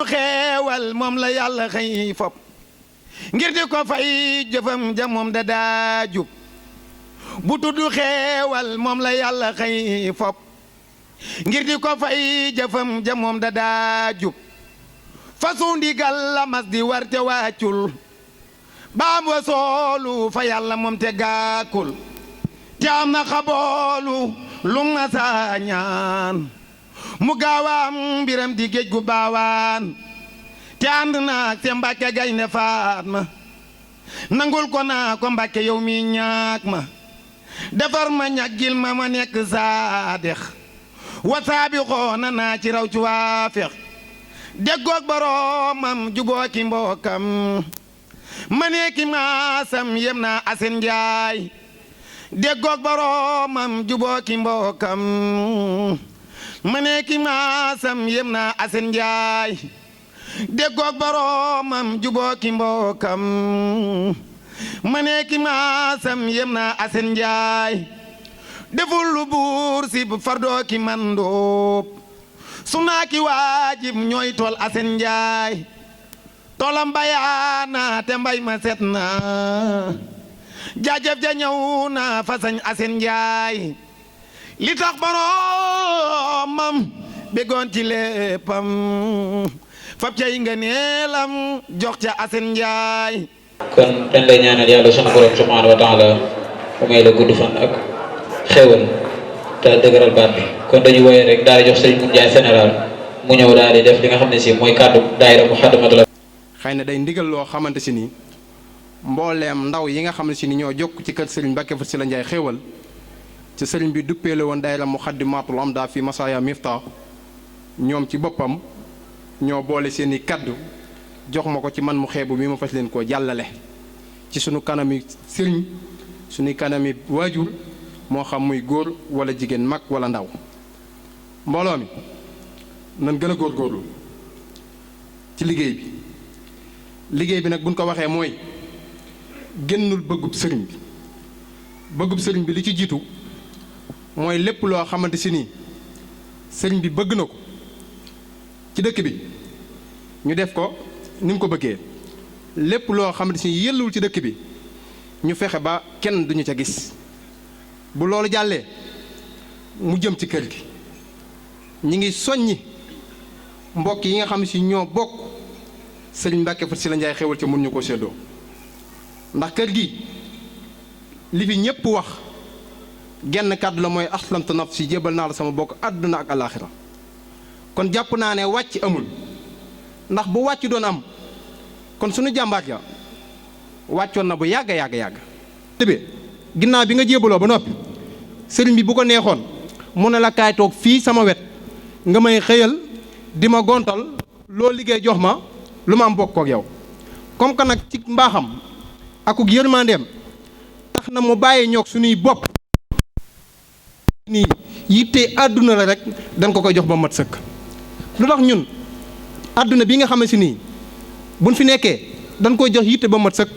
xeewal moom la yàlla xëy fop ngir di ko fay jëfam ja moom da daa jub bu tudd xeewal moom la yàlla xëy fop ngir di ko fay jëfam ja moom da daa jub fasu ndigal la mas di warte wàccul baam wa soolu fa yàlla moom te gaakul te am na xaboolu lu ma saa ñaan mu gaawaam mbiram di géej gu baawaan te ànd naag te Mbàkke Gaynde Faatma nangul ko naa ko Mbàkke yow mi ñaak ma defar ma ñaggil ma nekk saadex wasaabi xoona naa ci raw ci waafex déggoog boroomam jubooki mbookam ma neeki maasam yem naa Asen Njaay déggoog boroomam jubooki mbookam ma neeki maasam yem naa Asen Njaay déggoog boroomam jubooki mbookam ma neeki maasam yem naa Asen Njaay deful lu buur si bu fardooki mandóob su naaki waajib ñooy tool Asen Njaay toolam bayaana te mbay ma set na jaajëf ja ñëw na fasañ Asen Njaay li tax boroomam bégoon ci léppam fab cay nga neelam jox ca Asen Njaay kon dañ lay ñaanal yàlla sunu borom subhanahu wa taala mu may la gudd fan ak xéwal te dëgëral baat bi kon dañuy woyee rek daal di jox sëriñ Mun Njaay général mu ñëw daal di def li nga xam ne si mooy kàddu daayira Muxaddamatul. xëy na day ndigal loo xamante si ni mbooleem ndaw yi nga xam ne si ni ñoo jokk ci kër sëriñ Mbàkke Sylla Njaay xéwal ci sëriñ bi duppeele woon daayira Muxaddamatul Amda fi Masaya Mifta ñoom ci boppam ñoo boole seen i kaddu jox ma ko ci man mu xeebu mi ma fas leen koo jàllale ci sunu kanami sëriñ suñuy kanami waajur moo xam muy góor wala jigéen mag wala ndaw mbooloo mi nan gën a góorgóorlu ci liggéey bi nag buñ ko waxee mooy génnul bëggub sëriñ bi li ci jiitu mooy lépp loo xamante si nii sëriñ bi bëgg na ko ci dëkk bi ñu def ko ni mu ko bëggee lépp loo xamante si yëllul ci dëkk bi ñu fexe ba kenn duñu ca gis bu loolu jàllee mu jëm ci kër gi ñi ngi soññi mbokk yi nga xam si ñoo bokk sëriñ Mbàkke Sylla Njaay xewal ca mun ñu ko séddoo ndax kër gi li fi ñépp wax genn kàddu la mooy aslamtu nafsi jébal naa la sama bokk àdduna ak alaaxira kon jàpp naa ne wàcc amul ndax bu wàcc doon am kon suñu jàmbaat ya wàccoon na bu yàgg yàgg tëbee ginnaaw bi nga jébaloo ba noppi sëriñ bi bu ko neexoon mu ne la kaay toog fii sama wet nga may xëyal di ma gontal loo liggéey jox ma lu ma am bokk ak yow comme que nag ci mbaaxam akuk yërmandeem tax na mu bàyyi ñoog suñuy bopp nii yitte àdduna la rek dañ ko koy jox ba mat sëkk lu tax ñun àdduna bi nga xam ne si nii buñ fi nekkee dañ koy jox yitte ba mat sëkk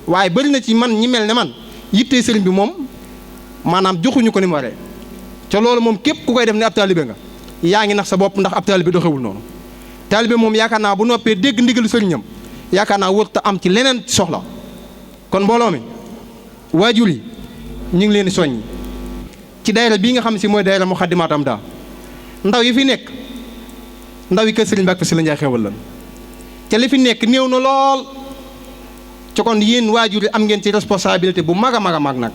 waaye bari na ci man ñi mel ne man yitte sëriñ bi moom maanaam joxuñu ko ni mu waree ca loolu moom képp ku koy def ne ab taalibe nga yaa ngi nax sa bopp ndax ab taalibe doxewul noonu taalibe moom yaakaar naa bu noppee dégg ndigalu sëriñam yaakaar naa wërta am ci leneen soxla kon mbooloo mi waajur yi ñu ngi leen di soññi ci daayira bii nga xam si mooy daayira Muxaddamatul Amda ndaw yi fi nekk ndaw yi kër sëriñ Mbàkke Sylla Njaay xewal lan ca li fi nekk néew na lool ca kon yéen waajur yi am ngeen ci responsabilité bu mag a mag nag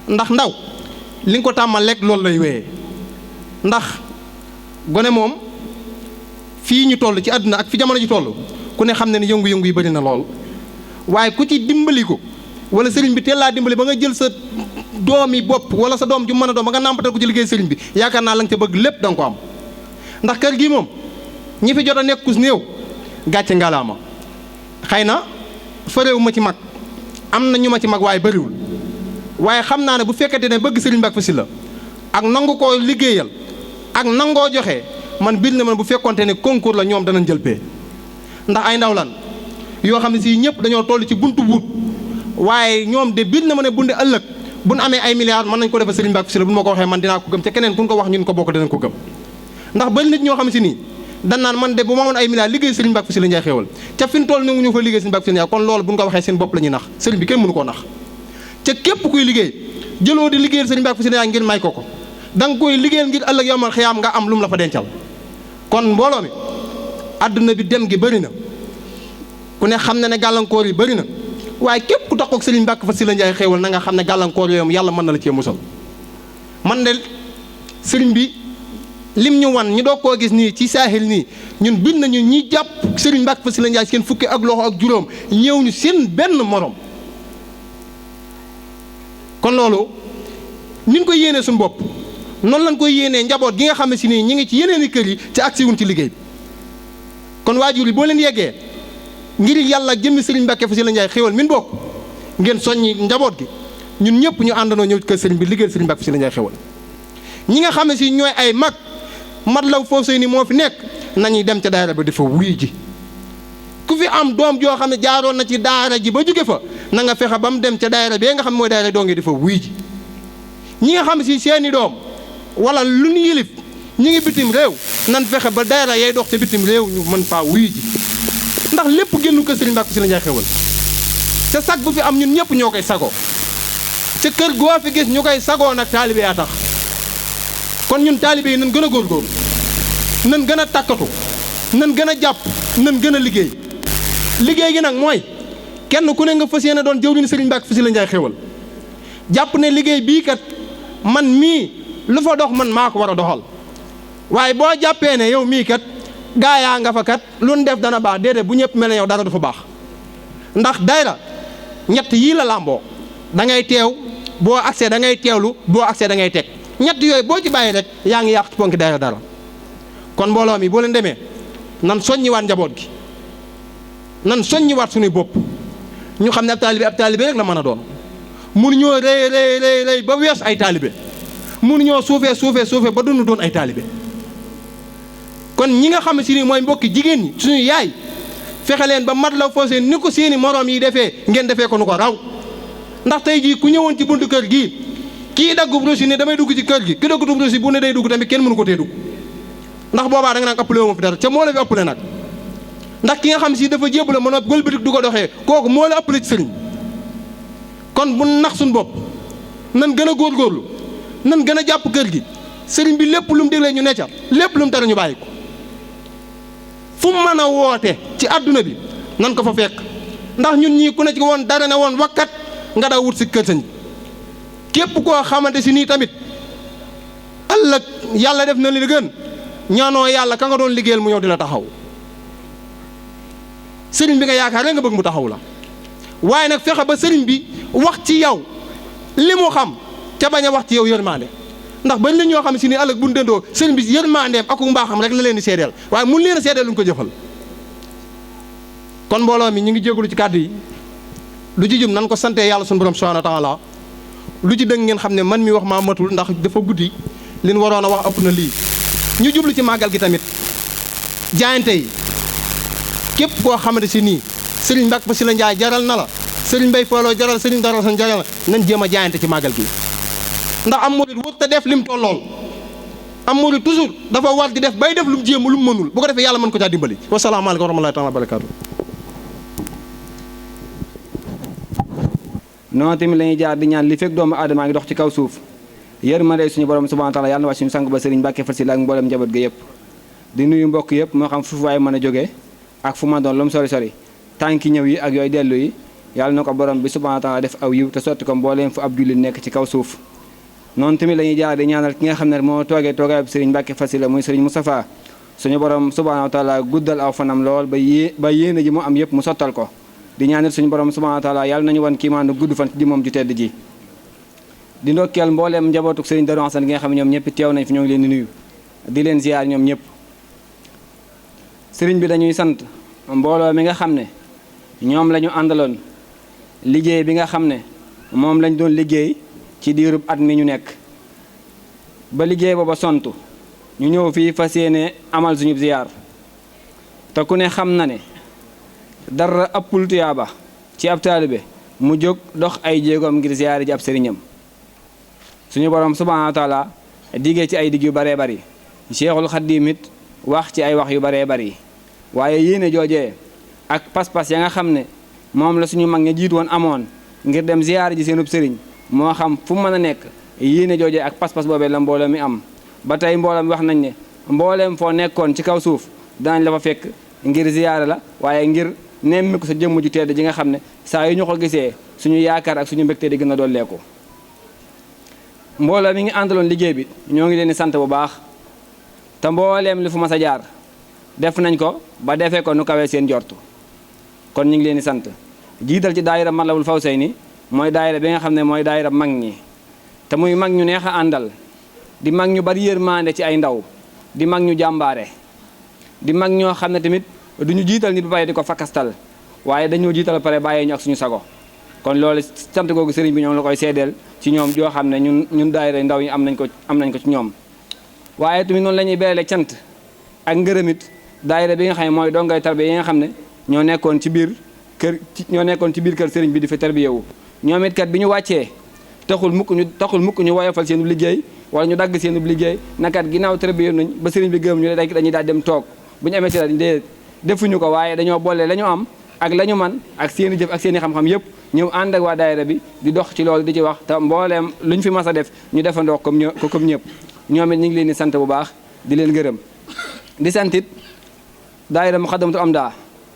ndax ndaw li nga ko tàmmal lekk loolu lay wéyee ndax gone moom fii ñu toll ci àdduna ak fi jamono ji toll ku ne xam ne ni yëngu-yëngu yi bari na lool waaye ku ci dimbali ko wala sëriñ bi teel laa dimbali ba nga jël sa doomi bopp wala sa doom ju mën a doom ba nga nàmpatal ko ci liggéey sëriñ bi yaakaar naa la nga ca bëgg lépp da nga ko am ndax kër gi moom ñi fi jot a nekkus néew gàcce ngalaama xëy na faréewu ma ci mag am na ñu ma ci mag waaye bariwul waaye xam naa ne bu fekkente ne bëgg sëriñ Mbàkke Sylla ak nangu koo liggéeyal ak nangoo joxe man biir na man bu fekkonte ne concours la ñoom danañ jël pee ndax ay ndaw lan yoo xam ne si ñëpp dañoo toll ci buntu buut waaye ñoom de biir na ma ne bunde ëllëg bu nu amee ay milliards mën nañ ko defal sëriñ Mbàkke Sylla bu ma ko waxee man dinaa ko gëm ca keneen ku ñu ko wax ñun ko bokk danañ ko gëm ndax bari nit ñoo xam si nii dan naan man de bu ma amoon ay milliards liggéey sëriñ Mbàkke Sylla Ndiaye xéewal ca fi mu toll nangu ñu fa liggéey sëriñ Mbàkke Sylla Ndiaye kon loolu bu ñu ko waxee seen bopp la ñuy nax sëriñ bi kenn mënu koo nax ca képp kuy liggéey jëloo di liggéeyal sëriñ Mbàkke Sylla Ndiaye ngir may ko da nga koy liggéeyal ngir ëllëg yawmal xiyaam nga am lu mu la fa dencal. kon mbooloo mi àdduna bi dem gi bëri na ku ne xam na ne gàllankoor yi bëri na waaye képp ku taxaw ak sëriñ Mbàkke Sylla Ndiaye xéewal na nga xam ne gàllankoor yooyu yàlla mën na la cee musal. man de sëriñ bi lim ñu wan ñu doog koo gis nii ci saahil nii ñun bind nañu ñi jàpp sëriñ Mbàkke Sylla Ndiaye seen fukki ak loxo ak juróom ñëw ñu seen benn morom. kon loolu niñ ko yéenee suñu bopp noonu lañ koy yéenee njaboot gi nga xam ne si nii ñi ngi ci yeneen i kër yi ci agsi wuñ ci liggéey bi kon waajur yi boo leen yeggee ngir yàlla jëmmi sëriñ Mbàkke Sylla Ndiaye xéewal min bokk ngeen soññi njaboot gi ñun ñëpp ñu àndandoo ñëw ci kër sëriñ bi liggéeyal sëriñ Mbàkke Sylla Ndiaye xéewal ñi nga xam ne si ñooy ay mag mat law foofu sëy ni moo fi nekk nañuy dem ca daara ba dafa wuy ji ku fi am doom joo xam ne jaaroon na ci daara ji ba jóge fa na nga fexe ba mu dem ca daara bee nga xam ne mooy daara doo ngi dafa wuy ji ñi nga xam si seeni doom wala lu ñu yilif ñi ngi bitim réew nan fexe ba daara yay dox ca bitim réew ñu mën faa wuy ji ndax lépp génnu ko sëriñ Mbàkke Sylla Ndiaye xéewal te sag bu fi am ñun ñëpp ñoo koy sagoo ca kër goo fi gis ñu koy sagoo nag taalibe yaa tax kon ñun taalibe yi nan gën a góorgóorlu nan gën a takkatu nan gën a jàpp nan gën a liggéey liggéey gi nag mooy kenn ku ne nga fas yéene doon jëwriñu sëriñ Mbàkke Sylla Ndiaye xéewal jàpp ne liggéey bii kat man mii lu fa dox man maa ko war a doxal waaye boo jàppee ne yow mii kat gaa yaa nga fa kat lu nu def dana baax déedéet bu ñëpp mel ne yow dara du fa baax ndax dayra ñett yii la làmboo da ngay teew boo agsee da ngay teewlu boo agsee da ngay teg ñett yooyu boo ci bàyyi rek yaa ngi yàq ci ponki dayra dara kon mbooloo mi boo leen demee nan soññiwaat njaboot gi nan soññiwaat suñuy bopp ñu xam ne ab taalibe rek la mën a doon mënuñoo rëy ba wees ay taalibe mënuñoo suufee ba dunu doon ay taalibe kon ñi nga xam ne si ni mooy mbokki jigéen ñi suñu yaay fexe leen ba mat la foo seen ni ko seeni moroom yi defee ngeen defee ko nu ko raw ndax tey jii ku ñëwoon ci buntu kër gii kii daggub rosi ne damay dugg ci kër gi ki daggub rosi bu ne day dugg tamit kenn mënu ko tee dugg ndax boobaa da nga naan ëppale wu ma fi dara ca moo la fi ëppale nag ndax ki nga xam si dafa jébale mën a gëlbatik du ko doxee kooku moo la ëppale ci sëriñ kon bu nax suñu bopp nan gën a góorgóorlu nan gën a jàpp kër gi sëriñ bi lépp lu mu déglee ñu ne ca lépp lu mu tere ñu bàyyi ko fu mu mën a woote ci àdduna bi nan ko fa fekk ndax ñun ñii ku ne ci woon dara ne woon wakkat nga daa wut si kër sëñ képp koo xamante si nii tamit ëllëg yàlla def na li gën ñaanoo yàlla ka nga doon liggéeyal mu ñëw di la taxaw sëriñ bi nga yaakaar rek nga bëgg mu taxaw la waaye nag fexe ba sëriñ bi wax ci yow li mu xam ca bañ a wax ci yow yërmande ndax bañ la ñoo xam si ni ëllëg bu ñu dëndoo sëriñ bi yërmandeem ak mbaaxam rek la leen di seedeel waaye mun leen a seedeel lu ñu ko jëfal kon mbooloo mi ñu ngi jégalu ci kàddu yi lu ci jëm nan ko sante yàlla sunu borom subhanahu wa taala lu ci dëng ngeen xam ne man mi wax maa matul ndax dafa guddi li ñu waroon a wax ëpp na lii ñu jublu ci màggal gi tamit jaayante yi képp koo xamante si nii sëriñ Mbàkke Sylla Ndiaye jaral na la sëriñ Mbay Fooloo jaral sëriñ Dara San jaral na nañ jéem a jaayante ci màggal gi ndax am murid wut te def lim tollool am murid toujours dafa war di def bay def lu mu jéem lu mu mënul bu ko defee yàlla mën ko caa dimbali wasalaamaaleykum wa rahmatullaahi taala wa barakaatu. noonu tamit la ñuy jaar di ñaan li fekk doomu aadama ngi dox ci kaw suuf yërmande suñu borom subhaanahu wa taala yàlla na wàcc suñu sang ba sëriñ Mbàkke Sylla ak mboolem njaboot ga yëpp di nuyu mbokk yëpp moo xam fu waaye mën a jógee ak fu ma doon lu mu sori sori tànki ñëw yi ak yooyu dellu yi yàlla na ko borom bi subhaanahu wa taala def aw yiw te sotti ko mbooleem fu ab jullit nekk ci kaw suuf noonu tamit la ñuy jaar di ñaanal ki nga xam ne moo toogee toogaay sëriñ Mbàkke Sylla muy sëriñ Moustapha suñu borom subhaanahu wa taala guddal aw fanam lool ba yéene ji mu am yëpp mu sottal ko di ñaanal suñu borom subhaanahu wa taala yàlla nañu wan kii maanaam gudd fan ci moom ju tedd ji di ndokkeel mbooleem njabootuk sëriñ Darou Hassane gi nga xam ne ñoom ñëpp teew nañ fi ñoo ngi leen di nuyu di leen ziar ñoom ñëpp sëriñ bi dañuy sant mbooloo mi nga xam ne ñoom la ñu àndaloon liggéey bi nga xam ne moom lañ doon liggéey ci diirub at mi ñu nekk ba liggéey booba sontu ñu ñëw fii fas yéene amal suñu ziar te ku ne xam na ne dara ëppul tuyaaba ci ab taalibe mu jóg dox ay jéegoom ngir ziyaare ji ab sëriñam suñu borom subhaanahu wa taala diggee ci ay digg yu baree bari Cheikhul Xaddiim it wax ci ay wax yu baree bari waaye yéene joojee ak pas-pas ya nga xam ne moom la suñu mag ña jiitu woon amoon ngir dem ziyaar ji seenub sëriñ moo xam fu mu mën a nekk yéene joojee ak pas-pas boobee la mbooloo mi am ba tey mbooloo mi wax nañ ne mbooleem foo nekkoon ci kaw suuf danañ la fa fekk ngir ziyaara la waaye ngir nemmi ko sa jëmm ju tedd ji nga xam ne saa yu ñu ko gisee suñu yaakaar ak suñu mbégte di gën a dolleeku mbooloo mi ngi àndaloon liggéey bi ñoo ngi leen di sant bu baax te mbooleem li fu mas a jaar def nañ ko ba defee ko nu kawee seen jortu kon ñu ngi leen di sant jiital ci daayira Matlabul Fawzayni mooy daayira bi nga xam ne mooy daayira mag ñi te muy mag ñu neex a àndal di mag ñu bari yërmande ci ay ndaw di mag ñu jàmbaare di mag ñoo xam ne tamit du ñu jiital nit ba pare di ko fakkastal waaye dañoo jiital pare bàyyee ñu ak suñu sago kon loolu sant googu sëriñ bi ñoom la koy seedeel ci ñoom joo xam ne ñun daayira ndaw ñi am nañ ko ci ñoom waaye tamit noonu la ñuy berele cant ak ngërëmit daayira bi nga xam ne mooy dongay tarbiya yi nga xam ne ñoo nekkoon ci biir kër sëriñ bi di fi tarbiyewu ñoom it kat bi ñu wàccee taxul mukk ñu woyofal seen liggéey wala ñu dagg seen liggéey nakat ginnaaw tarbiyewu nañ ba sëriñ bi gërëm ñu rek dañuy daal dem toog bu ñu amee si la defuñu ko waaye dañoo boole la ñu am ak la ñu man ak seen i jëf ak seen i xam-xam yëpp ñëw ànd ak waa daayira bi di dox ci loolu di ci wax te mbooleem lu ñu fi mas a def ñu defandoo comme ñëpp ñoom it ñu ngi leen di sant bu baax di leen gërëm di santit daayira Muxaddamatul Amda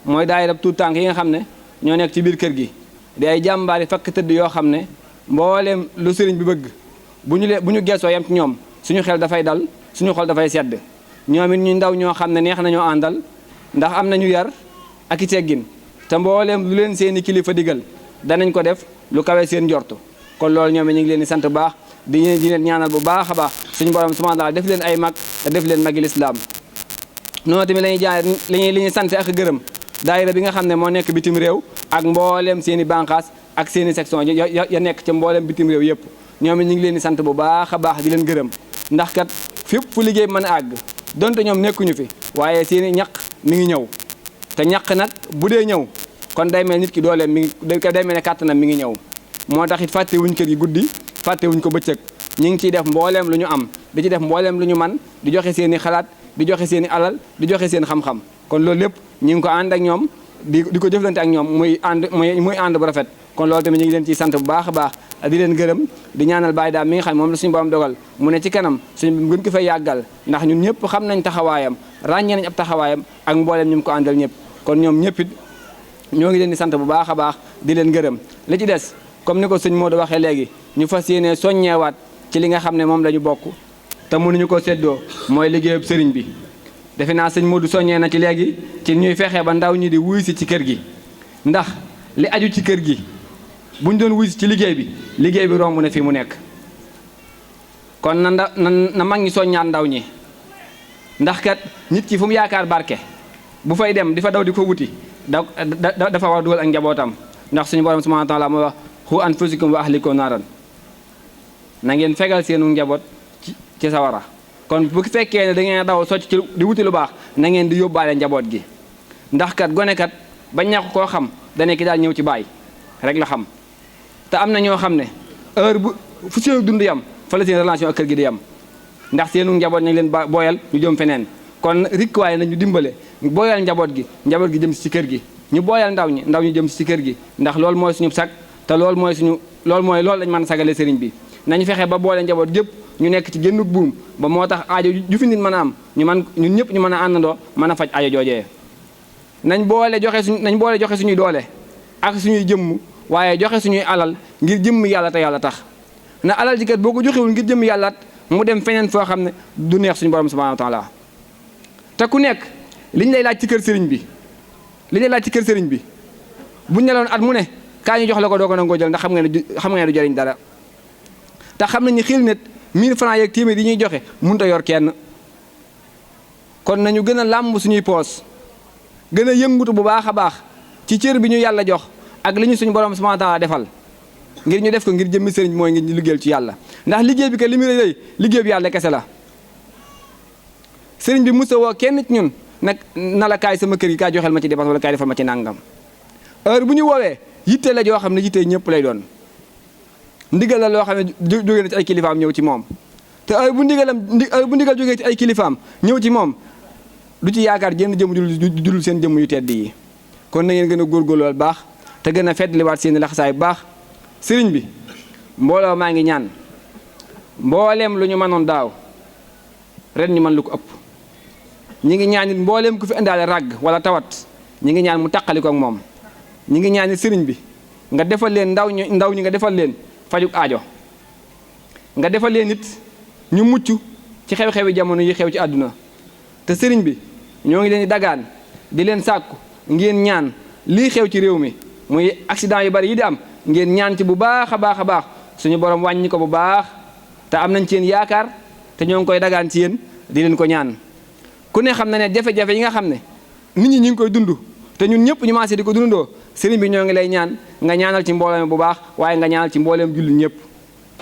mooy daayira tuut tànk yi nga xam ne ñoo nekk ci biir kër gi di ay jàmbaari fakk tëdd yoo xam ne mbooleem lu sëriñ bi bëgg bu ñu geesoo yem ci ñoom suñu xel dafay dal suñu xol dafay sedd ñoom it ñu ndaw ñoo xam ne neex nañoo àndal ndax am nañu yar ak i teggin te mbooleem lu leen seeni kilifa digal danañ ko def lu kawe seen njortu kon loolu ñoom it ñu ngi leen di sant bu baax di leen ñaanal bu baax a baax suñu borom subhanahu wa taala def leen ay mag te def leen magi lislaam noonu tamit li ñuy sant ak gërëm daayira bi nga xam ne moo nekk bitim réew ak mbooleem seen i bànqaas ak seen i section ya nekk ca mbooleem bitim réew yëpp ñoom it ñu ngi leen di sant bu baax a baax di leen gërëm ndax kat fépp fu liggéey mën a àgg donte ñoom nekkuñu fi waaye seen i ñaq mi ngi ñëw te ñaq nag bu dee ñëw kon day mel nit ki dooleem day mel ne kàttanam mi ngi ñëw moo tax it fàtte wuñ kër gi guddi fàtte wuñ ko bëccëg ñu ngi ciy def mbooleem lu ñu am di ci def mbooleem lu ñu man di joxe seen i xalaat di joxe seen i alal di joxe seen xam-xam kon loolu lépp ñu ngi ko ànd ak ñoom di ko jëflante ak ñoom muy ànd bu rafet kon loolu tamit ñu ngi leen ciy sant bu baax a baax di leen gërëm di ñaanal Baye Dame mi nga xam ne moom la suñu borom dogal mu ne ci kanam suñu gën ko fay yàggal ndax ñun ñëpp xam nañ taxawaayam ràññee nañ ab taxawaayam ak mbooleem ñu mu ko àndal ñëpp kon ñoom ñëpp it ñoo ngi leen di sant bu baax a baax di leen gërëm li ci des comme ni ko sëñ Modou waxee léegi ñu fas yéene soññeewaat ci li nga xam ne moom la ñu bokk te mënuñu ko séddoo mooy liggéeyub sëriñ bi defe naa sëñ Modou soññee na ci léegi ci ñuy fexe ba ndaw ñi di wuy si ci kër gi ndax li aju ci kër gi bu ñu doon wuy si ci liggéey bi romb na fi mu nekk kon na mag ñi soññaat ndaw ñi ndax kat nit ki fu mu yaakaar barke bu fay dem di fa daw di ko wuti dafa war dugal ak njabootam ndax suñu borom subhanahu wa taala mooy wax xu anfusakum wa ahlikum naaran na ngeen fegal seenu njaboot ci sawara kon bu fekkee ne da ngeen daw socc ci di wuti lu baax na ngeen di yóbbaale njaboot gi ndax kat gone kat ba ñàkk koo xam dane ki daal ñëw ci baay rek la xam te am na ñoo xam ne heure bu fu seenu dund yam fa la seen relation ak kër gi di yam ndax seenu njaboot nañ leen booyal ñu jëm feneen kon rikk waaye nañu dimbale booyal njaboot gi jëm si ci kër gi ñu booyal ndaw ñi jëm si ci kër gi ndax loolu mooy suñu sag te loolu lañ mën a sagale sëriñ bi nañu fexe ba boole njaboot gépp ñu nekk ci génn buum ba moo tax aajo ju fi nit mën a am ñun ñëpp ñu mën a àndandoo mën a faj aajo joojee nañ boole joxe suñuy doole ak suñuy jëmm waaye joxe suñuy alal ngir jëmm yàlla te yàlla tax na alal ji kat boo ko joxewul ngir jëmm yàlla mu dem feneen foo xam ne du neex suñu borom subhanahu wa taala te ku nekk liñ lay laaj ci kër sëriñ bi buñ ne loon at mu ne kaa ñu jox la ko doo ko nangoo jël ndax xam nga ne du jëriñ dara te xam nañu xil net 1000 francs yeeg téeméer yi ñuy joxe mënut a yor kenn kon nañu gën a làmb suñuy poos gën a yëngutu bu baax a baax ci cër bi ñu yàlla jox ak li ñu suñu borom subhanahu wa taala defal ngir ñu def ko ngir jëmmi sëriñ bi mooy ngir ñu liggéeyal ci yàlla ndax liggéey bi que li muy rëy liggéey bi yàlla kese la sëriñ bi musa woo kenn ci ñun nag na la kaay sama kër gi kaay joxel ma ci dépense wala kaay defal ma ci nàngam heure bu ñu woowee yitte la joo xam ne yitte ñëpp lay doon ndigal la loo xam ne jógee na ci ay kilifaam ñëw ci moom te heure bu ndigal jógee ci ay kilifaam ñëw ci moom du ci yaakaar jënd jëm judul seen jëmm yu tedd yi kon na ngeen gën a góorgóorlu baax te gën a feddliwaat seen laxasaay bu baax sëriñ bi mbooloo maa ngi ñaan mbooleem lu ñu mënoon daaw ren ñu mën lu ko ëpp ñi ngi ñaan it mbooleem ku fi indaale ràgg wala tawat ñi ngi ñaan mu taqali ko ak moom ñi ngi ñaan it sëriñ bi nga defal leen ndaw ñi nga defal leen fajuk aajo nga defal leen it ñu mucc ci xew-xewi jamono yi xew ci àdduna te sëriñ bi ñoo ngi leen di dagaan di leen sàkku ngeen ñaan lii xew ci réew mi muy accident yu bari yi di am ngeen ñaan ci bu baax a baax a baax suñu borom wàññi ko bu baax te am nañ ci yéen yaakaar te ñoo ngi koy dagaan ci yéen di leen ko ñaan ku ne xam na ne jafe-jafe yi nga xam ne nit ñi ñu ngi koy dund te ñun ñëpp ñu maasee di ko dundandoo sëriñ bi ñoo ngi lay ñaan nga ñaanal ci mbooloo mi bu baax waaye nga ñaanal ci mbooleem jullit ñëpp.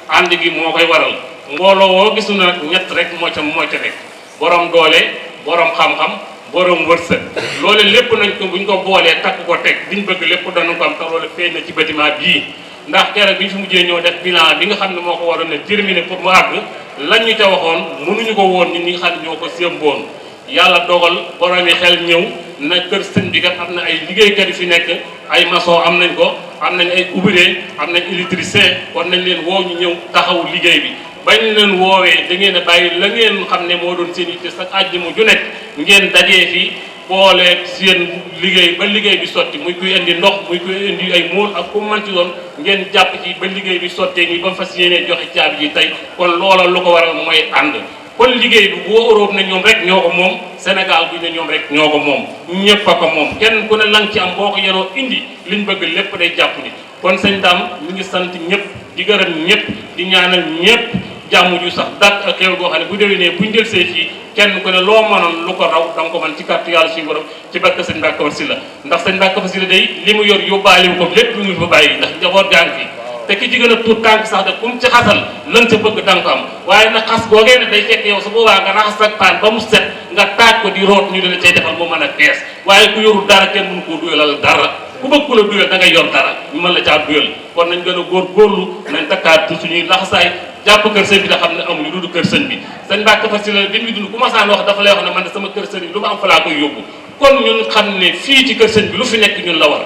ànd gi moo koy waral mbooloo woo gisu na nag ñett rek moo ca nekk borom doole borom xam-xam borom wërsëg loolu lépp nañ ko buñ ko boolee takk ko teg diñ bëgg lépp danañ ko am tax loolu feeñ na ci bâtiment bii ndax keroog bi ñu fi mujjee ñëw def bilan bi nga xam ne moo ko waroon a terminé pour mu àgg lañ ñu ca waxoon mënuñu ko woon ñun ñi nga xam ne ñoo ko sémboon yàlla dogal borom yi xel ñëw na kër sëñ bi kat am na ay liggéeykat yu fi nekk ay maçon am nañ ko am nañ ay ouvrier am nañ électricien war nañ leen woo ñu ñëw taxawu liggéey bi bañ leen woowee da ngeen a bàyyi la ngeen xam ne moo doon seen yitte sax àjjuma ju nekk ngeen dajee fi booleeg seen liggéey ba liggéey bi sotti muy kuy indi ndox muy kuy indi ay móol ak ku manti doon ngeen jàpp ci ba liggéey bi sottee nii ba fas yéenee joxe caabi ji tey kon loola lu ko waral mooy ànd kon liggéey bi boo Europe ne ñoom rek ñoo ko moom Sénégal bu ne ñoom rek ñoo ko moom ñëpp a ko moom kenn ku ne lang ci am boo ko yeroo indi liñ bëgg lépp day jàpp ni kon sëñ Dame ñu ngi sant ñëpp di gërëm ñëpp di ñaanal ñëpp jàmm ju sax dàq ak xew goo xam ne bu déwénee buñ jël see fii kenn ku ne loo mënoon lu ko raw da nga ko mën ci kàttu yàlla suñu borom ci barke sëñ Mbacke War Sylla ndax sëñ Mbacke War Sylla day li mu yor yóbbaale ko lépp lu mu fa bàyyi ndax njaboot gaa ngi fi te ki ci gën a tuut tànk sax de kum ci xasal lan sa bëgg danga ko am waaye nag xas googee ne day fekk yow su boobaa nga raxas ak paan ba mu set nga taaj ko di root ñu dina cay defal mu mën a fees waaye ku yorul dara kenn mënu koo duyalal dara ku bëgg ku la duyal da ngay yor dara ñu mën la caa duyal kon nañ gën a góorgóorlu nañ takkaat suñuy laxasaay jàpp kër sëñ bi da xam ne amuñu lu dul kër sëñ bi sëñ Mbacke War Sylla bi mu dund ku masaan wax dafa lay wax ne man de sama kër sëñ bi lu ma am fa laa koy yóbbu kon ñun xam ne fii ci kër sëñ bi lu fi nekk ñun la war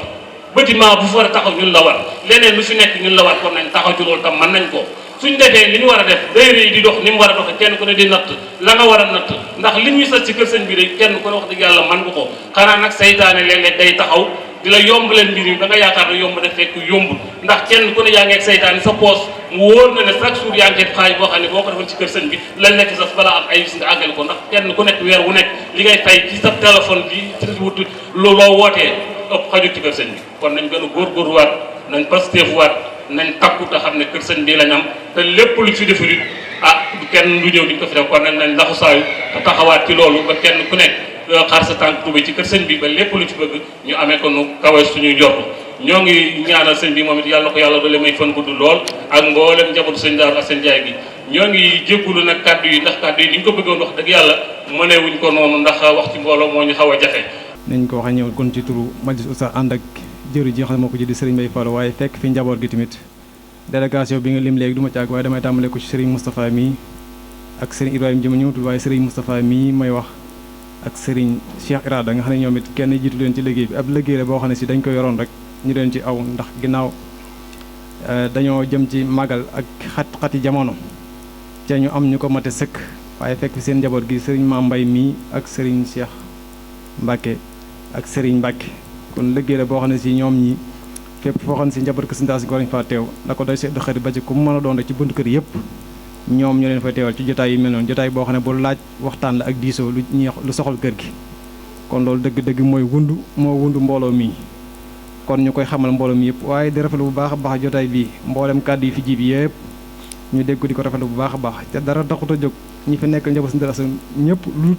bâtiment bu fa war a taxaw ñun la war leneen lu fi nekk ñun la war kon nañ taxaw ci loolu tam mën nañ ko suñ defee li ñu war a def dayre yi di dox ni mu war a doxe kenn ku ne di natt la nga war a natt ndax li ñuy sas ci kër sëñ bi rek kenn ku ne wax dëgg yàlla man nga ko xanaa nag saytaane léeg-léeg day taxaw di la yomb leen mbir yi da nga yaakaar ne yomb def fekk yomb ndax kenn ku ne yaa ngi ak saytaane sa poos mu wóor na ne chaque jour yaa ngi xaaj boo xam ne boo ko defoon ci kër sëñ bi lañ nekk sas balaa am ay bis nga àggal ko ndax kenn ku nekk weer wu nekk li ngay fay ci sa téléphone bi ci wut loo wootee ëpp xajut ci kër sëñ bi kon nañ gën a góorgóorluwaat nañ pasteefuwaat nañ takku te xam ne kër sëñ bi lañ am te lépp lu fi defarit kenn lu ñëw di ko fi def kon nañ laxu saayu te taxawaat ci loolu ba kenn ku nekk xaar sa tànk tubé ci kër sëñ bi ba lépp lu ci bëgg ñu amee ko nu kawe suñuy njort ñoo ngi ñaanal sëñ bi moom it yàlla na ko yàlla doole may fan gudd lool ak mboolem njabootu sëñ Daaru Asan Njaay gi ñoo ngi jéggulu nag kàddu yi ndax kàddu yi ni ñu ko bëggoon wax dëgg yàlla mënewuñ ko noonu ndax wax ci mbooloo moo ñu xaw a jafe nañ ko waxee ñëw kon ci turu majlis Oustaz ànd ak jëri ji nga xam ne moo ko jëdi Serigne Mbaye Fall waaye fekk fi njaboot gi tamit délégation bi nga lim léegi du ma ci àgg waaye damay tàmbale ko ci Serigne Moustapha mii ak Serigne Ibrahima Jëma ñëwatul waaye Serigne Moustapha mii may wax ak Serigne Cheikh Irada nga xam ne ñoom it kenn jiitu leen ci liggéey bi ab liggéey la boo xam ne si dañ ko yoroon rek ñu leen ci aw ndax ginnaaw dañoo jëm ci màggal ak xati jamono te ñu am ñu ko mate sëkk waaye fekk fi seen njaboot gi Serigne Mame Mbaye mii ak Serigne Cheikh Mbacke ak Serigne Mbacke kon liggéey la boo xam ne si ñoom ñi fépp foo xam ne si njaboot ko sindaas gi war nañu faa teew la ko day seddu xarit ba ci ku mu mën a doon rek ci buntu kër yëpp ñoom ñoo leen fay teewal ci jotaay yu mel noonu jotaay boo xam ne bu laaj waxtaan la ak diisoo lu soxal kër gi kon loolu dëgg-dëgg mooy wundu mbooloo mii kon ñu koy xamal mbooloo mi yëpp waaye di rafetlu bu baax a baax jotaay bii mboolem kàddu yi fi ji bi yëpp ñu dégg ko di ko rafetlu bu baax a baax te dara taxut a jóg ñi fi nekk njaboot sindaas ñëpp lu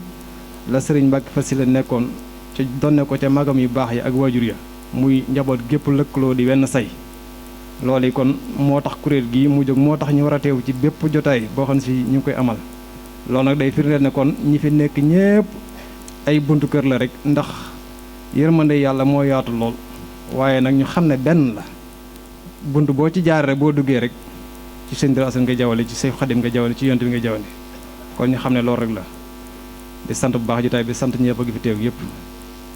la Serigne Mbacke War Sylla nekkoon ci donne ko ca magam yu baax yi ak waajur ya muy njaboot gépp lëkkaloo di wenn say loolu yi kon moo tax kuréel gi mu jóg moo tax ñu war a teew ci bépp jotaay boo xam ne si ñu ngi koy amal loolu nag day firndeel ne kon ñi fi nekk ñépp ay buntu kër la rek ndax yërmande yàlla moo yaatu lool waaye nag ñu xam ne benn la bunt boo ci jaar rek boo duggee rek ci sëñ Daaru Asan nga jawale ci Seex Xadim nga jawale ci yonent bi nga jawale kon ñu xam ne loolu rek la di sant bu baax jotaay bi sant ñëpp gi fi teew yëpp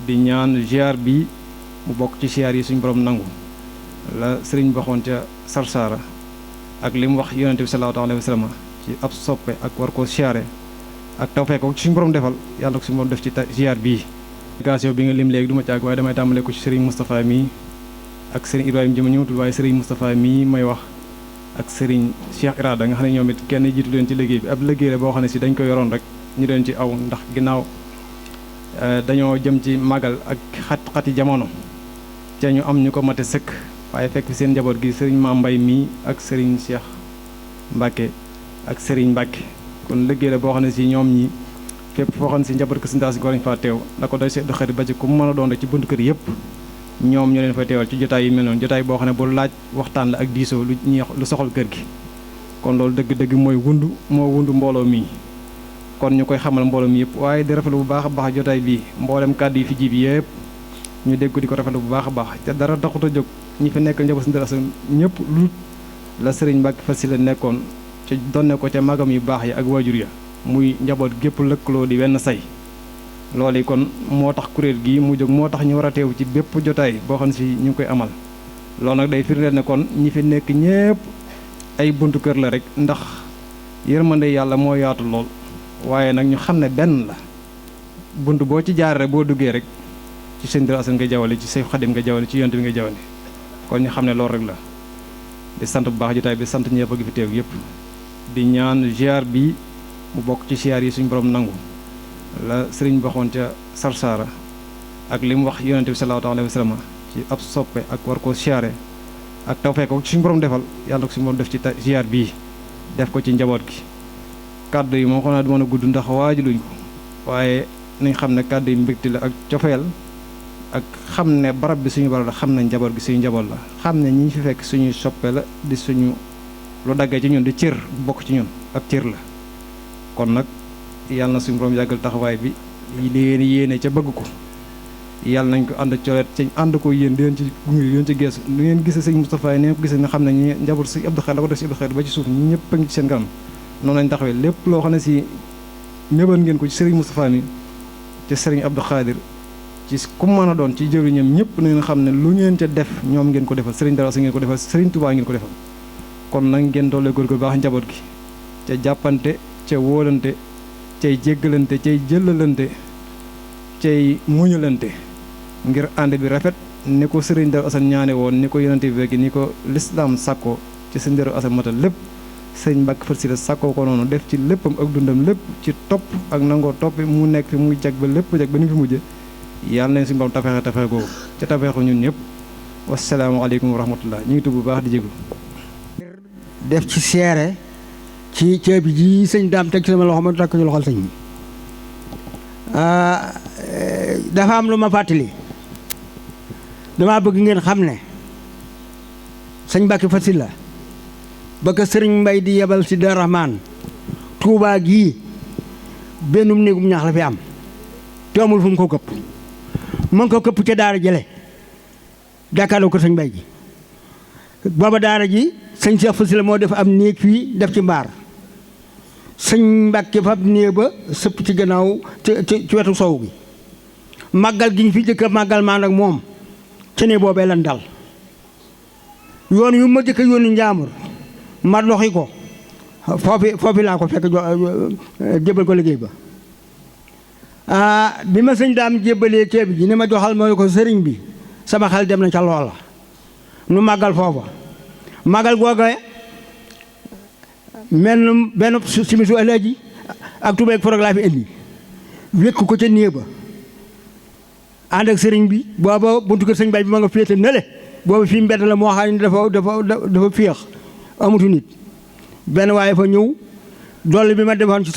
di ñaan ziar bi mu bokk ci ziar yi suñu borom nangu la sëriñ waxoon ca Sarsara ak li mu wax yonente bi sallallahu alayhi wa sallam ci ab soppe ak war koo ziare ak tawfeex ko suñu borom defal yàlla ko suñu borom def ci ziar bii. délégation bi nga lim léegi du ma caag waaye damay tàmbale ko ci sëriñ Moustapha mii ak sëriñ Ibrahima jëma ñëwatul waaye sëriñ Moustapha mii may wax ak sëriñ Cheikh Irada nga xam ne ñoom it kenn jiitu leen ci liggéey bi ab liggéey la boo xam ne si dañ ko yoroon rek ñu leen ci aw ndax ginnaaw dañoo jëm ci màggal ak xati jamono ca ñu am ñu ko mate sëkk waaye fekk fi seen njaboot gi sëriñ Maam Mbay mii ak sëriñ Cheikh Mbacke ak sëriñ Mbacke kon liggéey la boo xam ne si ñoom ñi fépp foo xam ne si njaboot ko si ndax si war faa teew na ko doy see doxali ba ci ku mu mën a doon rek ci buntu kër yëpp ñoom ñoo leen fay teewal ci jotaay yi mel noonu jotaay boo xam ne bu laaj waxtaan la ak diisoo lu soxal kër gi kon loolu dëgg-dëgg mooy moo wundu mbooloo mii kon ñu koy xamal mbooloo mi yëpp waaye di rafetlu bu baax a baax jotaay bii mboolem kàddu yi fi ji bi yëpp ñu dégg ko di ko rafetlu bu baax a baax te dara taxut a jóg ñi fi nekk njaboot si ndara sa ñëpp lu la sëriñ Mbacke Fassi la nekkoon ci donne ko ca magam yu baax yi ak waajur ya muy njaboot gépp lëkkaloo di wenn say loolu yi kon moo tax kuréel gi mu jóg moo tax ñu war a teew ci bépp jotaay boo xam ne si ñu ngi koy amal loolu nag day firndeel ne kon ñi fi nekk ñëpp ay buntu kër la rek ndax yërmande yàlla moo yaatu lool waaye nag ñu xam ne benn la bunt boo ci jaar rek boo duggee rek ci sëñ Darou Assane nga jawale ci Seex Xadim nga jawale ci yonent bi nga jawale kon ñu xam ne loolu rek la di sant bu baax jotaay bi sant ñëpp gi fi teew yëpp di ñaan ziar bi mu bokk ci ziar yi suñu borom nangu la sëriñ waxoon ca Sarsara ak li mu wax yonente bi sallallahu alayhi wa sallam ci ab soppe ak war koo ziare ak tawfeex ko suñu borom defal yàlla ko suñu borom def ci ziar bii def ko ci njaboot gi kàddu yi moom xam naa du mën a gudd ndax waajaluñ ko waaye nañ xam ne kàddu yi mbégte la ak cofeel ak xam ne barab bi suñu barab la xam ne njaboot gi suñu njaboot la xam ne ñi fi fekk suñuy soppe la di suñu lu daggee ci ñun di cër bokk ci ñun ab cër la kon nag yàlla na suñu borom yàggal taxawaay bi li ngeen yéene ca bëgg ko yàlla nañ ko ànd colet ci ànd ko yéen di leen ci gunge di leen ci geesu lu ngeen gisee sëñ Moustapha yi ne ko gisee nga xam ne ñi njaboot si Abdou Khadre la ko def si Abdou Khadre ba ci suuf ñi ñëpp a ngi ci seen kanam noonu lañ taxawee lépp loo xam ne si méban ngeen ko ci sëriñ Moustapha mi ci sëriñ Abdou Khadre ci ku mën a doon ci jëwriñam ñëpp na ngeen xam ne lu ngeen ca def ñoom ngeen ko defal sëriñ Darou Assane ngeen ko defal sëriñ Touba ngeen ko defal kon nag ngeen doole góorgóorlu baax njaboot gi ca jàppante ca wóolante cay jéggalante cay jëllalante cay muñalante ngir ànd bi rafet ni ko sëriñ Darou Assane ñaane woon ni ko yonente bi ni ko lislaam sàkkoo ci sëriñ Darou Assane matal lépp sëriñ Mbacke Fassi la sàkkoo ko noonu def ci léppam ak dundam lépp ci topp ak nangoo topp mu nekk fi muy jag ba lépp jag ba ni fi mujje yàlla nañ suñu borom tafeexe googu ca tafeexu ñun ñëpp wasalaamaaleykum wa rahmatullah ñu ngi tudd bu baax di jéglu def ci seere ci ceeb ji sëñ daam teg ci sama loxo ma takk ci loxol sëñ bi dafa am lu ma fàttali dama bëgg ngeen xam ne sëñ Mbacke Fassi la ba ko sëriñ Mbay di yebal si Daaru Rahmaan Tuubaa gii bennum néegum ñax la fi am te amul fu mu ko këpp mu ngi ko këpp ca daara jële jàkkaarloo ko sëñ Mbay ji booba daara ji sëñ Cheikh Fassi la moo def am néeg fii def ci mbaar sëñ Mbacke fab néeg ba sëpp ci gannaaw ci wetu sow gi màggal gi ñu fi jëkk màggal maan ak moom ci ne boobee lan dal yoon yu ma jëkk yoonu njaamur ma doxi ko foofi laa ko fekk jébal ko liggéey ba bi ma sëñ daam jébalee ceeb ji ni ma joxal mooy ko sëriñ bi sama xel dem na ca loola nu màggal foofa màggal googa benn simisu alaaji ak tubeeg forog laa fi indi wékk ko ca néeg ba ànd ak sëriñ bi booba buntu kër sëñ Bay bi ma nga féete nele booba fii mbedd la moo xam ne dafa féex amutu nit benn waaye fa ñëw dolli bi ma defoon ci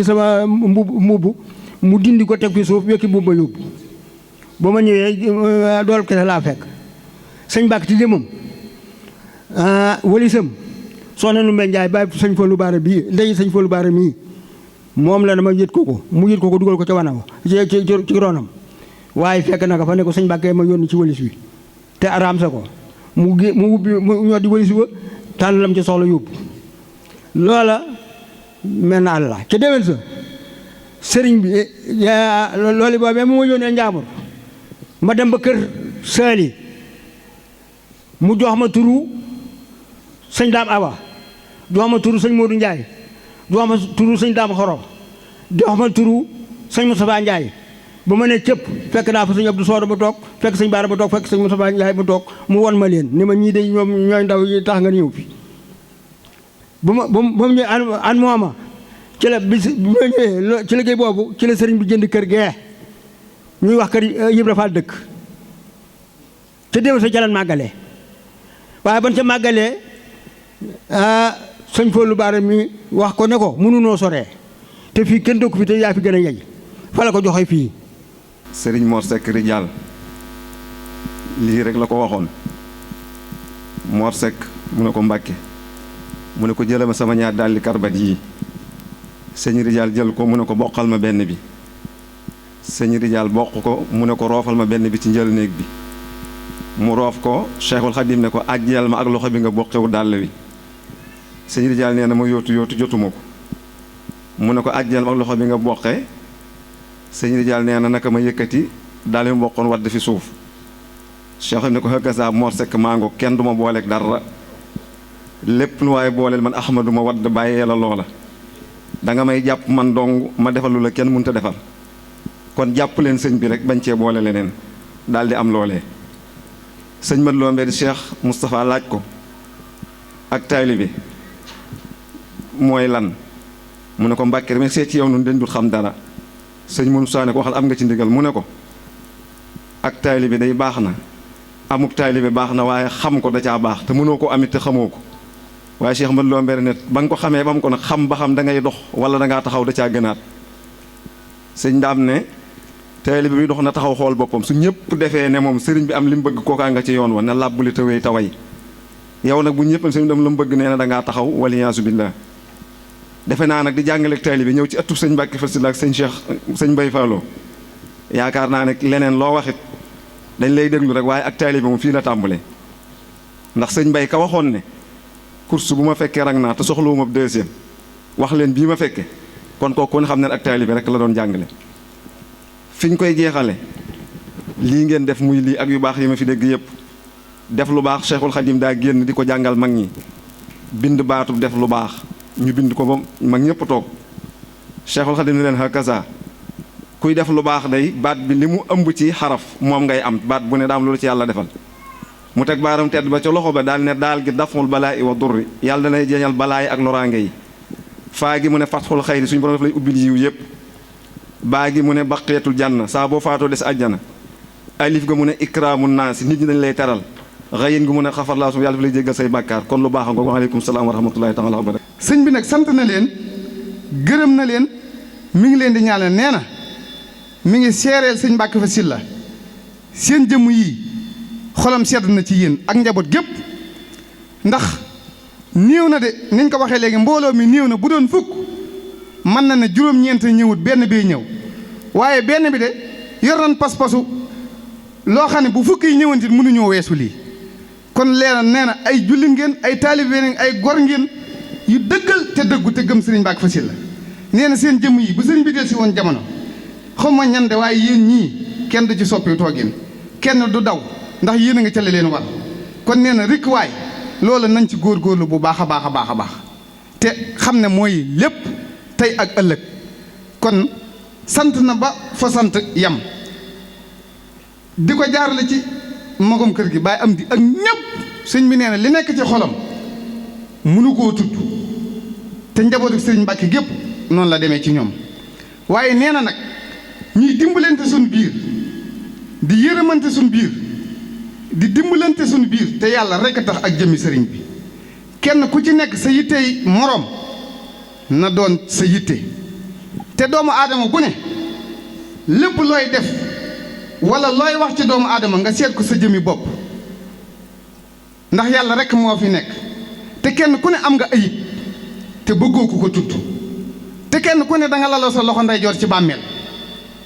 sama mbubb mu dindi ko teg fi suuf wekki mbubb ba yóbbu ba ma ñëwee dool kese laa fekk sëñ Mbacke ci jëmam walisam soxna nu Mbay Njaay bàyyi sëñ Fallu Baara bii ndey sëñ Fallu Baara mii moom la dama yët ko mu yët ko dugal ko ca wanam ci ronam waaye fekk na ko fa ne ko sëñ Mbacke ma yónni ci walis bi te araam sa ko mu ubbi mu ñoo di walis ba tànn lam ci soxla yóbbu loola mel na àll ca déwén sa sëriñ bi loolu boobee mu ma yónnee Njaambur ma dem ba kër Saali mu jox ma turu sëñ Daam Awa jox ma turu sëñ Modou Ndiaye jox ma turu sëñ Daam Xoro jox ma turu sëñ Moustapha Ndiaye ba ma ne cëpp fekk naa fa sëñ Abdou Soodo ba toog fekk sëñ Baara ba toog fekk sëñ Moustapha Ndiaye ba toog mu won ma leen ni ma ñii de ñoom ñooy ndaw yi tax nga ñëw fi ba mu ñëwee an mooma ci la bis bi ma ñëwee ci liggéey boobu ci la sëriñ bi jënd kër gee ñuy wax kër Ibra Fall dëkk te déw sa jalan màggalee waaye ban ca màggalee sëñ Fallou Bara mi wax ko ne ko mënunoo soree te fii kenn dëkku fi te yaa fi gën a yey fa la ko joxe fii. Sëriñ Mor Seck Rijaal lii rek la ko waxoon Mor Seck mu ne ko Mbàkke mu ne ko jëlal ma sama ñaar dalli karbat yii sëñ Rijaal jël ko mu ne ko boqal ma benn bi sëñ Rijaal bokk ko mu ne ko roofal ma benn bi ci njël néeg bi mu roof ko Cheikhul Khadim ne ko ajjeel ma ak loxo bi nga bokkewu dàll wi sëñ Rijaal nee na ma yóotu jotuma ko mu ne ko ajjeel ma ak loxo bi nga boqee sëñ Rijaal nee na naka ma yëkkati daal di mboqoon wadd fi suuf Cheikh ne ko hëkkasa Mor Seck mango kenn du ma booleeg dara lépp lu waaye booleel man Ahmadu ma wadd bàyyee la loola da nga may jàpp man dong ma defal lu la kenn mënut a defal kon jàpp leen sëñ bi rek bañ cee boole leneen daal di am loolee. sëñ Mat Lo Mbedd Cheikh Moustapha laaj ko ak taalibe mooy lan mu ne ko Mbàkke rek seet ci yow nun dañ dul xam dara. sëñ Moussa ne ko waxal am nga ci ndigal mu ne ko ak taalibe day baax na amuk taalibe baax na waaye xam ko da caa baax te mënoo ko amit te xamoo ko waaye Cheikh Mat Lo Mbedd ne ba nga ko xamee ba mu ko nag xam ba xam da ngay dox wala da ngaa taxaw da caa gënaat sëñ Ndaam ne taalibe bi dox na taxaw xool boppam su ñëpp defee ne moom sëriñ bi am li mu bëgg kookaa nga ci yoon wa ne làbbuli tawee taway yow nag bu ñëpp sëñ dem la mu bëgg nee na da ngaa taxaw waliyaasu billah defe naa nag di jàngaleeg taalibe ñëw ci ëttub sëñ Mbàkke Fassila ak sëñ Cheikh sëñ Mbay Fallo yaakaar naa ne leneen loo waxit dañ lay déglu rek waaye ak taalibe moom fii la tàmbalee ndax sëñ Mbay ka waxoon ne course bu ma fekkee rang naa te soxlawuma deuxième wax leen bii ma fekke kon kooku kon xam ne ak taalibe rek la doon jàngale fi ñu koy jeexale lii ngeen def muy lii ak yu baax yi ma fi dégg yépp def lu baax Cheikhul Khadim daa génn di ko jàngal mag ñi bind baatub def lu baax ñu bind ko ba mag ñëpp toog Cheikhul Khadim ne leen hakaza kuy def lu baax day baat bi li mu ëmb ci xaraf moom ngay am baat bu ne daam loolu ci yàlla defal mu teg baaram tedd ba ca loxo ba daal ne daal gi daful balaa i wa durri yàlla danay jeeñal balaa yi ak loraange yi faa gi mu ne fatxul xayri suñu borom daf lay ubbil yiw yépp baa gi mu ne baqiyatul janna saa boo faatoo des àjjana alif ga mu ne ikraamu naasi nit ñi dañ lay teral xayin gi mu ne xafar laa su yàlla daf lay jéggal say bàkkaar kon lu baax nga waaleykum salaam wa rahmatullahi taala wa barakatuh sëñ bi nag sant na leen gërëm na leen mi ngi leen di ñaanal nee na mi ngi seereel sëñ Mbàkke Fassila seen jëmm yii xolam sedd na ci yéen ak njaboot gépp ndax néew na de niñ ko waxee léegi mbooloo mi néew na bu doon fukk mën na ne juróom-ñeent ñëwut benn bee ñëw waaye benn bi de yor nañ pas-pasu loo xam ne bu fukk yi ñëwantit mënuñoo weesu lii kon leena nee na ay jullit ngeen ay taalibe ngeen ay gor ngeen yu dëggal te dëggu te gëm sëriñ Mbàkke Fassila nee na seen jëmm yi bu sëriñ bi del si woon jamono xaw ma ñan de waaye yéen ñii kenn du ci soppi toogin kenn du daw ndax yéen a nga ca leen war kon nee na rikk waay loola nañ ci góorgóorlu bu baax a baax a baax a baax te xam ne mooy lépp tey ak ëllëg kon sant na ba fa sant yam di ko jaarale ci magom kër gi bàyyi am di ak ñëpp sëñ bi nee na li nekk ci xolam mënu koo tudd te njabootu sëriñ Mbàkke gépp noonu la demee ci ñoom waaye nee na nag ñuy dimbalante suñ biir di yërëmante suñ biir di dimbalante suñ biir te yàlla rekk a tax ak jëmmi sëriñ bi kenn ku ci nekk sa yittey moroom na doon sa yitte te doomu aadama bu ne lépp looy def walla looy wax ci doomu aadama nga seet ko sa jëmmi bopp ndax yàlla rekk moo fi nekk te kenn ku ne am nga ayib te bëggoo ko tudd te kenn ku ne da nga laloo sa loxo ndeyjoor ci bàmmeel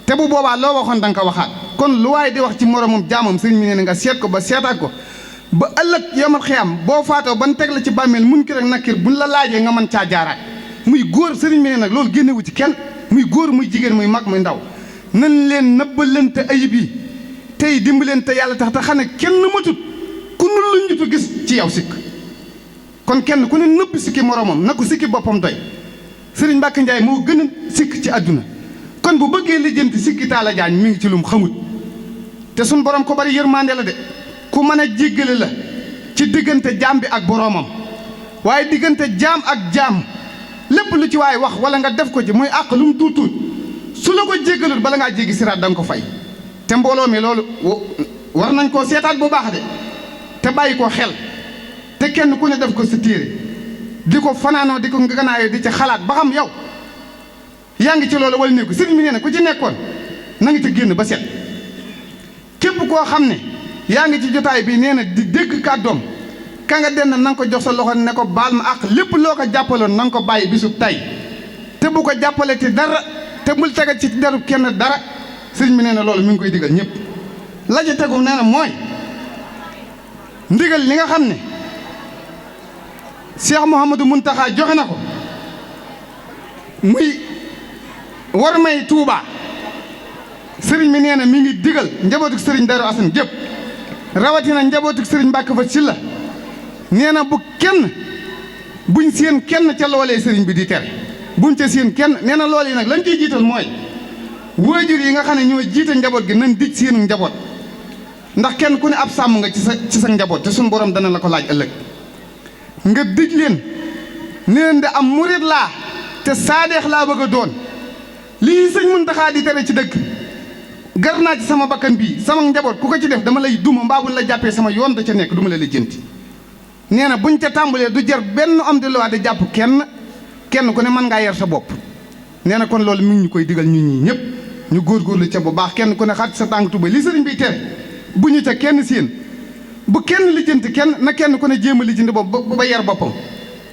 te bu boobaa loo waxoon da nga ko waxaat kon lu waaye di wax ci moromam jaamam sëriñ mi ne nga seet ko ba seetaat ko ba ëllëg yomal xiyam boo faatoo ban teg la ci bàmmeel munkar ak nakir buñ la laajee nga mën caa jaaraat muy góor sëriñ mi ne nag loolu génnewu ci kenn muy góor muy jigéen muy mag muy ndaw nan leen nëbbalante ayib yi tey dimbalante yàlla tax te xam ne kenn matut ku nu lu ñutu gis ci yow sikk kon kenn ku ne nëbb sikki moroomam na ko sikki boppam doy sëriñ Mbàkke Njaay moo gën a sikk ci àdduna kon bu bëggee lijjanti sikki Taala Jaañ mi ngi ci lum xamut te suñ borom ko bari yërmande la de ku mën a jéggale la ci diggante jaam bi ak boroomam waaye diggante jaam ak jaam lépp lu ci waay wax wala nga def ko ci muy àq lu mu tuut tuut su la ko jéggalul bala ngaa jéggi siraat da nga ko fay te mbooloo mi loolu war nañ koo seetaat bu baax de te bàyyi ko xel te kenn ku ne def ko sa téere di ko fanaanoo di ko nganaayoo di ci xalaat ba xam yow yaa ngi ci loolu wala nekku sëriñ bi nee na ku ci nekkoon na nga ci génn ba set képp koo xam ne yaa ngi ci jotaay bi nee na di dégg kàddoom ka nga denn na nga ko jox sa loxo ne ko baal ma àq lépp loo ko jàppaloon na nga ko bàyyi bisub tay te bu ko jàppale ci dara te bul tegal ci derub kenn dara sëriñ bi nee na loolu mi ngi koy digal ñëpp la ca tegu nee na mooy ndigal li nga xam ne Cheikh Mouhamadou Mountakha joxe na ko muy war may Touba sëriñ bi nee na mi ngi digal njabootuk sëriñ Darou Assane gépp rawatina njabootuk sëriñ Mbàkke Fassila nee na bu kenn buñ seen kenn ca loolee sëriñ bi di tere buñ ca seen kenn nee na lool yi nag lañ ciy jiital mooy waajur yi nga xam ne ñoo jiite njaboot gi nañ dij seenu njaboot ndax kenn ku ne ab sàmm nga ci sa njaboot te suñ borom dana la ko laaj ëllëg nga dij leen ne leen de am murit laa te saadeex laa bëgg a doon lii sëñ Muntaxa di tere ci dëkk gar naa ci sama bakkan bii sama njaboot ku ko ci def dama lay duma mbaa buñ la jàppee sama yoon da ca nekk duma la lijjanti nee na buñ ca tàmbalee du jar benn homme de loi di jàpp kenn ku ne mën ngaa yar sa bopp nee na kon loolu mi ngi ñu koy digal ñun ñii ñëpp ñu góorgóorlu ca bu baax kenn ku ne xat sa tànk tuba li sëriñ bi tere bu ñu ca kenn séen bu kenn lijjanti kenn na kenn ku ne jéem a lijjanti bopp ba yar boppam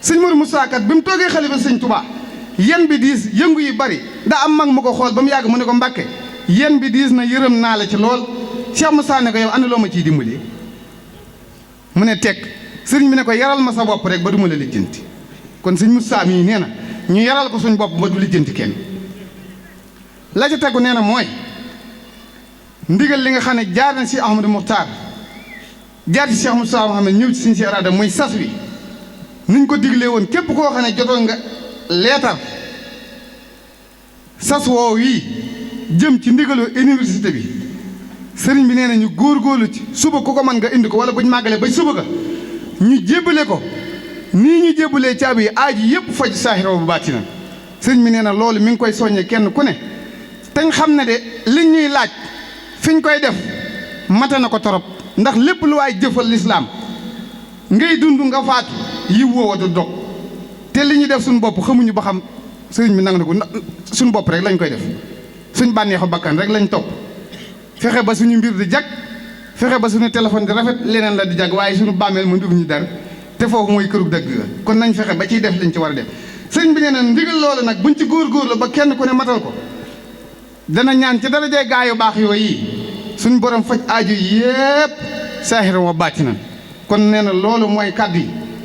sëñ Mourou Moussa kat bi mu toogee xalifa sëñ Touba yen bi diis yëngu yi bari daa am mag mu ko xool ba mu yàgg mu ne ko Mbàkke yen bi diis na yërëm naa la ci lool Cheikh Moussa ne ko yow ana loo ma ciy dimbali mu ne teg sëriñ bi ne ko yaral ma sa bopp rek ba du ma la lijjanti kon sëñ Moussa mii nee na ñu yaral ko suñ bopp ba du lijjanti kenn la ca tegu nee na mooy ndigal li nga xam ne jaar na si Ahmadou Mokhtar jaar ci Cheikh Moussa Mouhamed ñëw ci suñ si araada muy sas wi nuñ ko diglee woon képp koo xam ne jotoon nga leetar sas woow yi jëm ci ndigaloo université bi sëriñ bi nee na ñu góorgóorlu ci suba ku ko mën nga indi ko wala buñ màggalee ba suba ga ñu jébbale ko nii ñu jébbalee caabi yi aaji yëpp faj saahira bu baati na sëriñ bi nee na loolu mi ngi koy soññee kenn ku ne teñ xam ne de liñ ñuy laaj fiñ koy def mate na ko torop ndax lépp lu waay jëfal lislaam ngay dund nga faatu yi woowa du dog te li ñuy def suñu bopp xamuñu ba xam sëriñ bi nang na ko suñu bopp rek lañ koy def suñ bànneexu bakkan rek lañ topp fexe ba suñu mbir di jag fexe ba suñu téléphone di rafet leneen la di jag waaye suñu bàmmeel mu nduñ ñu dara te foofu mooy kërug dëgg ga kon nañ fexe ba ciy def liñ ci war a def sëriñ bi nee na ndigal loolu nag buñ ci góorgóorlu ba kenn ku ne matal ko dana ñaan ci darajee gaa yu baax yooyu suñ borom faj aajo yépp saahira wa baatinan kon nee na loolu mooy kàddu yi